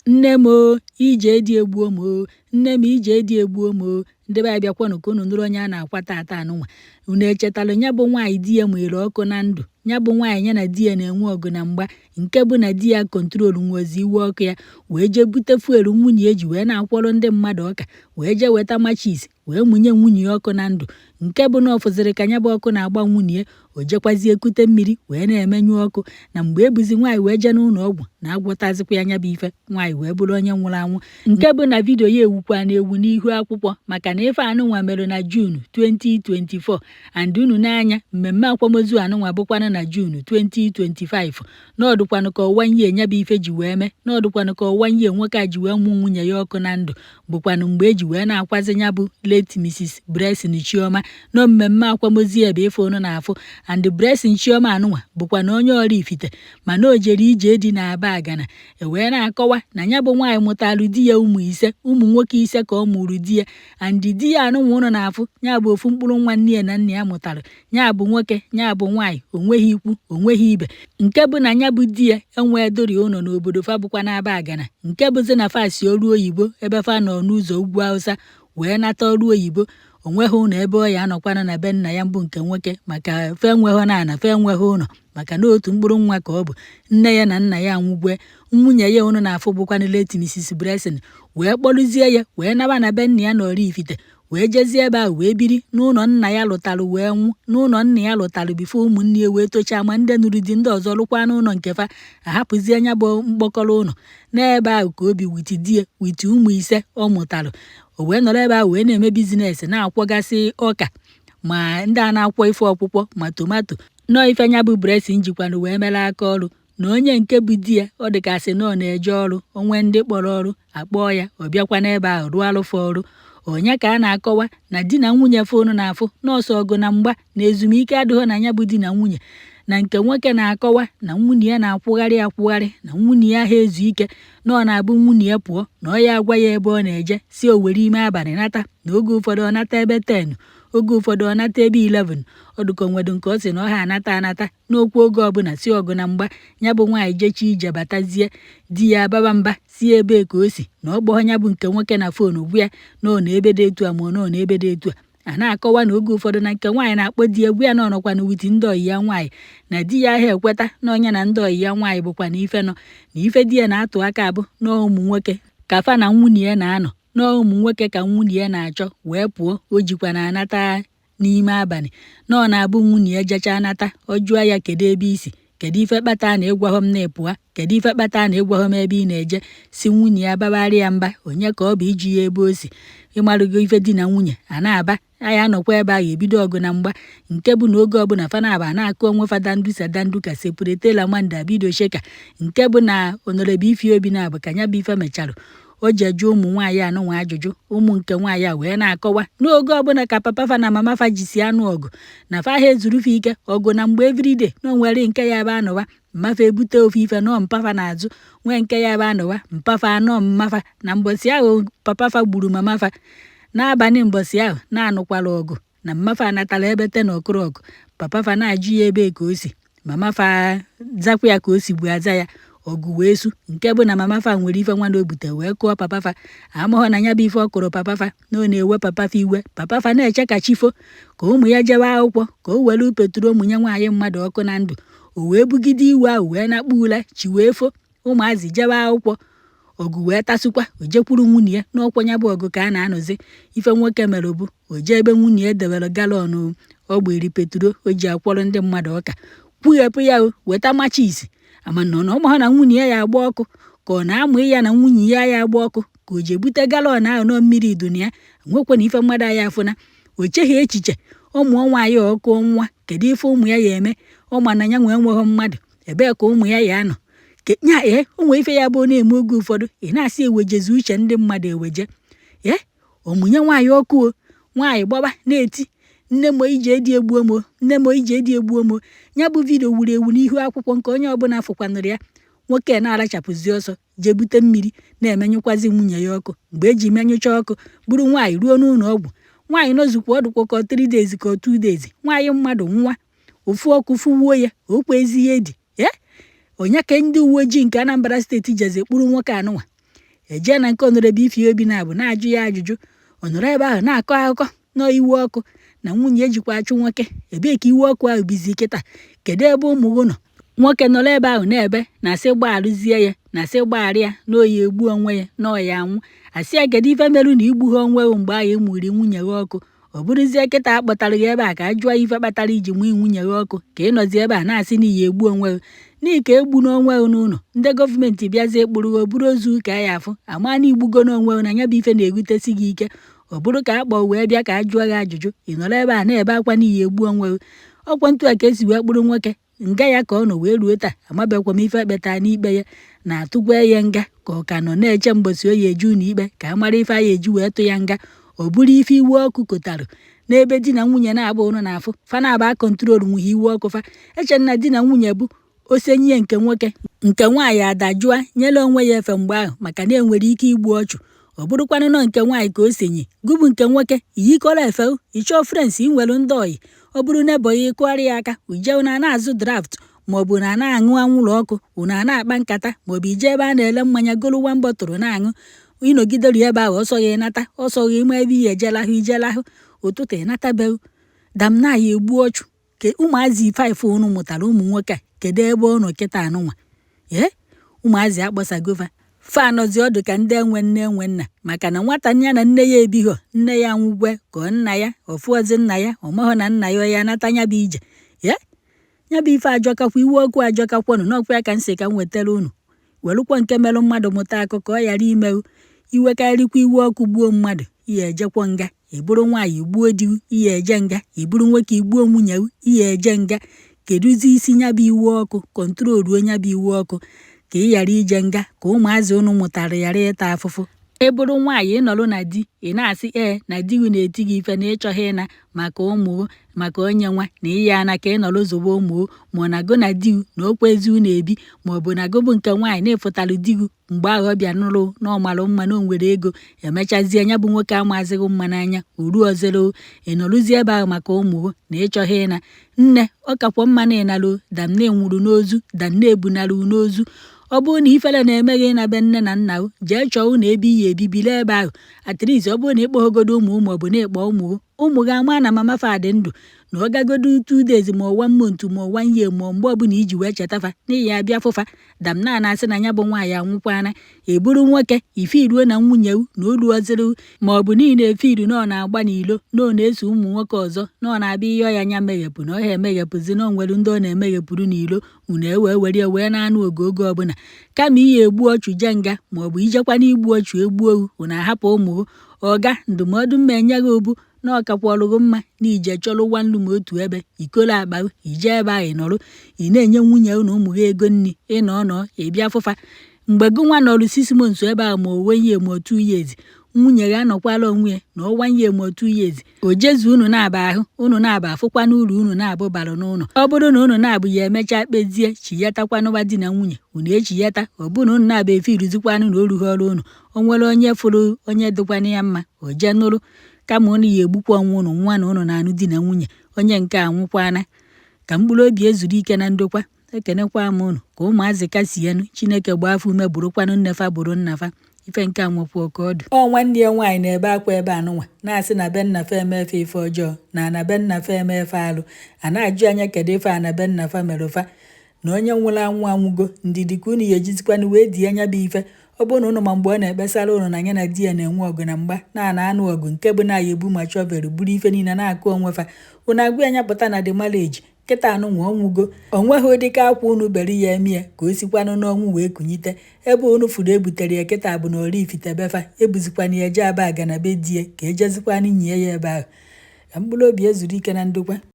Nne m o, ije di egbuo m o, nne m, ije di egbuo m o. Ndị be anyị, bịakwanụ ka unu nụrụ onye a na-akwa tata anụnwa. Unu echetalụ ya bụ nwaanyị di ya nwere ọkụ na ndụ, ya bụ nwaanyị ya na di ya na-enwe ọgụ na mgba, nke bụ na di ya control nwozi iwe ọkụ ya, wee jee bute fuel nwunye eji wee na-akwọrọ ndị mmadụ ọka, wee jee weta matches wee mụnye nwunye ya ọkụ na ndụ, nke bụ na ọ fụziri ka ya bụ ọkụ na-agba nwunye. O jekwazie kute mmiri wee na-emenyụ ọkụ. Na mgbe ebuzi nwaanyị wee jee n'ụlọ ọgwụ na-agwọtazikwa ya, nya bụ ife nwaanyị wee bụrụ onye nwụrụ anwụ, nke bụ na video ya ewukwa na-ewu n'ihu akwụkwọ, maka na ife anụnwa mere na June 2024, and unu n'anya mmemme akwamozu anụnwa bụkwanụ na June 2025. N'ọdụkwanụ ka ọwa nye nya bụ ife ji wee mee, n'ọdụkwanụ ka ọwa nye nwoke a ji wee mụ nwunye ya ọkụ na ndụ, bụkwanụ mgbe eji wee na-akwazi ya bụ late Mrs. Blessing Chioma nọ mmemme akwamozu ya bụ ife unu na-afụ. And Blessing Chioma anụnwa bụkwa na onye Oraifite, mana o jere ije dị na Aba Agana. E wee na-akọwa na ya bụ nwaanyị mụtalụ di ya ụmụ 5, ụmụ nwoke 5 ka ọ mụrụ di ya. And di ya anụnwa ụnụ na-afụ ya bụ ofu mkpụrụ nwa nne ya na nna ya mụtara, ya bụ nwoke, ya bụ nwaanyị, onweghị ikwu, onweghị ibe, nke bụ na ya bụ di ya enwee dori ụlọ n'obodo fa, bụkwa n'Aba Agana, nke bụzi na fa si ọrụ oyibo ebe fa nọ n'ụzọ ugwu Hausa wee nata ọrụ oyibo. Onweghị ụlọ ebe ọ ya anọkwana na be nna ya mbụ nke nwoke, maka fe enweghị na ana, fe enweghị ụlọ, maka na otu mkpụrụ nwa ka ọ bụ. Nne ya na nna ya anwụgwe. Nwunye ya ụnụ na-afụ bụkwanụ late Mrs. Blessing wee kpọrụzie ya wee naba na be nna ya na Oraifite, wee jezie ebe ahụ wee biri n'ụlọ nna ya lụtalụ, wee nwụ n'ụlọ nna ya lụtalụ before ụmụnne ya wee tochaa, ma ndị nụrụ di, ndị ọzọ lụkwa n'ụlọ nke fa, ahapụzie nya bụ mkpọkọrọ ụlọ. N'ebe ahụ ka obi with di ya, with ụmụ 5 ọ mụtalụ. O wee nọrọ ebe ahụ wee na-eme business, na-akwọgasị ọka, ma ndị a na-akwọ ife ọkwụkwọ, ma tomato nọọ. Ife nya bụ Blessing jikwanụ wee mere aka ọrụ na onye nke bụ di ya, ọ dịkasị na ọ na-eje ọrụ onwe ndị kpọrọ ọrụ akpọọ ya, ọ bịakwa n'ebe ahụ rụọ alụfọ ọrụ. Onye ka a na-akọwa na di na nwunye fonu na-afụ nọọsụ ọgụ na mgba na ezumike adịghị na ya bụ di na nwunye, na nke nwoke na-akọwa na nwunye ya na-akwụgharị akwụgharị, na nwunye ya ha ezu ike, na ọ na-abụ nwunye ya pụọ na ọ ya agwa ya ebe ọ na-eje, si o were ime abalị nata, na oge ụfọdụ ọ nata ebe 10, oge ụfọdụ ọ nata ebe 11. Ọ dịka onwedo nke ọ sị na ọ ha anata anata n'okwu. Oge ọbụla si ọgụ na mgba, ya bụ nwaanyị jechi ije batazie, di ya ababa mba, si ebe ka o si na ọ kpọọ ya bụ nke nwoke na phone, gwa ya na ọ na ebe dị etu a, ma ọ nọ na ebe dị etu a. A na-akọwa na oge ụfọdụ na nke nwaanyị na-akpọ di ya, gwa ya na ọ nọkwa na with ndị ọyị ya nwaanyị, na di ya ahụ ekweta na onye na ndị ọyị ya nwaanyị bụkwa na ife nọ na ife di ya na-atụ aka abụ na ụmụ nwoke ka fa na nwunye ya na-anọ, na ụmụ nwoke ka nwunye ya na-achọ wee pụọ. O jikwa na anata n'ime abalị, na ọ na-abụ nwunye ya jechaa nata, ọ jụọ ya, "Kedu ebe isi? Kedu ife kpata na ịgwaghọ m na ịpụa? Kedu ife kpata na ịgwaghọ m ebe ị na-eje?" Si nwunye ya babara ya mba, onye ka ọ bụ iji ya ebe o si ịmarụgo ife. Di na nwunye a na-aba anyị anọkwa ebe ahụ ebido ọgụ na mgba, nke bụ na oge ọbụla fa na-aba na-akụ onwe fa dandusa dandu ka sepuretela manda bido sheka, nke bụ na onorebe ife obi na-abụ ka ya bụ ife mechara. O ji eju ụmụ nwaanyị anụnwa ajụjụ, ụmụ nke nwaanyị a wee na-akọwa n'oge ọbụla ka papa fa na mama fa jisi anụ ọgụ na fa ha ezurufe ike ọgụ na mgbe everyday, na onwere nke ya ebe anụwa mmafa ebute ofe ife nọọ mpafa n'azụ, nwee nke ya ebe anụwa mpafa anọ mmafa. Na mbọsị ahụ papa fa gburu mama fa n'abalị mbọsị ahụ na-anụkwala ọgụ na mmafa anatala ebe 10 o'clock. Papa fa na-ajụ ya ebe ka o si, mama fa zakwa ya ka o si bụ aza ya. Ọgụ wee su, nke bụ na mama fa nwere ife nwa na o bute wee kụọ papa fa. Amụghọ na ya bụ ife ọ kụrụ papa fa na ọ na-ewe papa fa iwe. Papa fa na-eche ka chifo ka ụmụ ya jewe akwụkwọ, ka o were petrol mụnye nwaanyị mmadụ ọkụ na ndụ. O wee bugide iwe ahụ wee nakpu ule chi wee fo, ụmụazị jewe akwụkwọ, ọgụ wee tasụkwa. O jekwuru nwunye ya n'ọkwa ya bụ ọgụ ka a na-anọzi. Ife nwoke mere bụ o jee ebe nwunye ya debere gallon ọ gberi petrol o ji akwọrọ ndị mmadụ ọka, kwughepụ ya, o weta matches. Ama na ọ na nwunye ya ya agba ọkụ, ka ọ na-amụ ya na nwunye ya ya agba ọkụ, ka o ji ebute gallon ahụ nọ mmiri idu na ya nwekwa na ife mmadụ anya afụna. O cheghị echiche ụmụ nwaanyị ọkụ nwa, kedu ife ụmụ ya ya eme? Ọ ma na ya nwee enweghị mmadụ, ebee ka ụmụ ya ya anọ nya? Ee, o nwee ife ya bụ na-eme oge ụfọdụ ị na-asị ewejezi uche ndị mmadụ eweje. Ee, omunye nwaanyị ọkụ, o nwaanyị gbaba na-eti, "Nne m, ije dị egbuo m, nne m, ije dị egbuo m." Ya bụ video wuru ewu n'ihu akwụkwọ, nke onye ọbụla fụkwanụrụ ya. Nwoke na-arachapụzi ọsọ jee bute mmiri na-emenyụkwazi nwunye ya ọkụ. Mgbe eji menyụcha ọkụ, buru nwaanyị ruo n'ụlọ ọgwụ, nwaanyị nọzukwa ọdụkwa ka 3 days ka 2 days. Nwaanyị mmadụ nwa ofu ọkụ fụwuo ya, okwu ezi ihe dị. Ee, onye ka ndị uwe ojii nke Anambra Steeti jezi kpụrụ nwoke anụnwa. Ejee na nke Honourable Ify Obinabo na-ajụ ya ajụjụ. Ọ nọrọ ebe ahụ na-akọ akụkọ nọọ iwe ọkụ na nwunye ejikwa achụ nwoke. Ebee ka iwe ọkụ ahụ bizi kịta? Kedu ebe ụmụ gị nọ? Nwoke nọrọ ebe ahụ na-ebe na sị gbagharụzie ya, na sị gbaghara ya, na oyi egbu onwe ya, na ọya anwụ. Asị ya, kedu ife merụ na igbu ha onwe gị mgbe ahụ ịmụri nwunye gị ọkụ? Ọ bụrụzie kịta akpọtara gị ebe a ka a jụọ ife kpatara iji mụọ nwunye gị ọkụ, ka ị nọzi ebe a na-asị na iyi egbu onwe gị, n'ihi ka egbu n'onwe gị n'ụlọ. Ndị gọọmenti bịazie kpụrụ gị, bụrụ ozu ka ya afụ ama na igbugo n'onwe gị, na ya bụ ife na-ewutesi gị ike. Ọ bụrụ ka a kpọọ wee bịa ka a jụọ gị ajụjụ, ị nọrọ ebe a na-ebe akwa n'iyi egbu onwe gị. Ọkwa ntu a ka esi wee kpụrụ nwoke nga ya ka ọ nọ wee ruo taa. Amabekwa m ife ekpeta n'ikpe ya na-atụkwa ya nga, ka ọ ka nọ na-eche mgbosi oyi eju n'ikpe ka a mara ife a ya eji wee tụ ya nga. Ọ bụrụ ife iwe ọkụ kotarụ n'ebe di na nwunye na-abụ ụnụ na-afụ fa na-aba control nwuhe iwe ọkụ fa eche na di na nwunye bụ osenyie nke nwoke nke nwaanyị adajụa nyere onwe ya efe mgbe ahụ, maka na enwere ike igbu ọchụ. Ọ bụrụkwanụ nọ nke nwaanyị ka o senye gụbụ nke nwoke iyikọrọ efe, ịchọọ friends, inwere ndị oyi. Ọ bụrụ na eboghị ịkụgharị ya aka uje na na-azụ draft, maọbụ na na-aṅụ anwụrụ ọkụ, unu a na-akpa nkata, maọbụ ije ebe a na-ele mmanya golu one bottle na-aṅụ. Ịnọgidere ebe ahụ, ọsọ ya ịnata, ọsọ gị ịma ebe ihe ejelahụ ijelahụ ụtụtụ ịnatabeghị dam na ya egbu ọchụ. Ke ụmụazị five unu mụtara ụmụ nwoke a, kedu ebe ọ nọ kịta anụnwa? Ee, ụmụazị akpọsagova fa nọzi ọdụ ka ndị enwe nne enwe nna, maka na nwata ya na nne ya ebighọ, nne ya nwụgwe ka ọ nna ya ọfụọzi nna ya, ọ mahọ na nna ya ọ ya anata ya bụ ije ya. Ya bụ ife ajọkakwa, iwe ọkụ ajọkakwanụ n'ọkwa ya ka m si ka m wetara unu. Welụkwa nke merụ mmadụ mụta akụ ka ọ ghara imewu iwe karịkwa iwe ọkụ gbuo mmadụ, ihe ejekwa nga. Ị bụrụ nwaanyị gbuo di, ihe eje nga. Ị bụrụ nwoke igbuo nwunye, ihe eje nga. Kedụzi isi ya bụ iwe ọkụ? Controluo ya bụ iwe ọkụ ka ị ghara ije nga, ka ụmụazị unu mụtara ghara ịta afụfụ. Ị bụrụ nwaanyị ịnọrụ na di, ị na-asị ee na di gị na-eti gị ife na ịchọghị ịna maka ụmụ, maka onye nwa na ịya ana ka ị nọrọ zụba ụmụ, ma ọ na gụ na di na okwu ezi unu ebi, ma ọ bụ na gụ bụ nke nwaanyị na-efụtalụ di gị mgbe ahụ ọ bịa nụrụ na ọ mara mma na o nwere ego, emechazie ya bụ nwoke amazịghị mma n'anya oru ọzọrọ, ị nọrụzie ebe ahụ maka ụmụ na ịchọghị ịna. Nne, ọ kakwa mma na ịnalụ dam na enwuru n'ozu dam na ebunalụ n'ozu. Ọ bụrụ na ifere na-eme gị ịna be nne na nna, jee chọọ ụlọ ebe iyi ebibili ebe ahụ. At least ọ bụrụ na ịkpọgodo ụmụ, maọbụ na ịkpọ ụmụ, ụmụ gị ama na mama fa dị ndụ, na ọ gagodo 2 days ma one month ma one year, ma mgbe ọbụla iji wee chetafa n'ihi ya bịa fụfa dam na na-asị na ya bụ nwaanyị anwụkwana. Eburu nwoke ife iruo na nwunye na olu oziri, ma ọ bụ niile efe iru na ọ na-agba n'ilo, na ọ na-eso ụmụ nwoke ọzọ, na ọ na-abịa ịyọ ya anya meghepụ, na ọ ha emeghepụzi, na ọ nwere ndị ọ na-emeghepụrụ n'ilo. Unu ewee were wee na-anụ oge oge ọbụla kama iyi egbu ọchụ je nga, maọbụ ijekwa n'igbu ọchụ egbuo owu, unu ahapụ ụmụ ọga. Ndụmọdụ mma enye gị bụ na ọ kakwọrụgụ mma na ije chọrọ one room otu ebe ikolo akpa ije ebe ahụ ị nọrọ, ị na-enye nwunye na ụmụ gị ego nri. Ịnọ nọ ịbịa fụfa mgbe gị nwa nọrụ 6 months ebe ahụ, ma one year ma 2 years, nwunye gị anọkwala onwe ya na one year ma 2 years, o jezu unu na-aba ahụ, unu na-aba afụkwa n'uru unu na-abụ bara n'ụlọ. Ọ bụrụ na unu na-abụ ya emechaa kpezie chiyatakwanụwa di na nwunye unu echiyata, ọ bụrụ na unu na-aba efe iruzikwanụ na orughị ọrụ unu, o nwere onye fụrụ onye dịkwana ya mma, o jee nụrụ, kama unu ya egbukwa onwe unu. Nwa na unu na-anụ di na nwunye, onye nke a nwụkwana, ka mkpụrụ obi ezuru ike na ndokwa. Ekenekwa m unu ka ụmụazị kasienụ. Chineke gbaa afọ ume, bụrụkwanụ nne fa, bụrụ nna fa. Ife nke a nwekwa ka ọdụ. Ọ nwanne ya nwaanyị na-ebe akwa ebe anụnwa na-asị na be nna fa emefe ife ọjọọ, na be nna fa emefe alụ. A na-ajụ anya kedu ife a na be nna fa mere fa, na onye nwụrụ anwụ anwụgo. Ndidi ka unu ya ejizikwanụ wee die anya bụ ife. Ọ bụrụ na ụnụ ma mgbe ọ na-ekpesara ụnụ na ya na di ya na-enwe ọgụ na mgba na-ana anụ ọgụ nke bụ na ya ebu ma shovel buru ife niile na-akụ onwe fa, unu agwa ya pụta na the marriage. Kịta anụnwa ọnwụgo, onweghị ụdịka akwa unu bere ya emie ka o sikwanụ n'ọnwụ wee kunyite. Ebe unu furu ebutere ya kịta bụ na Oraifite befa ebuzikwana ya eje aba agana be die ka ejezikwanụ nyie ya ebe ahụ, ka mkpụrụ obi ezuru ike na ndokwa.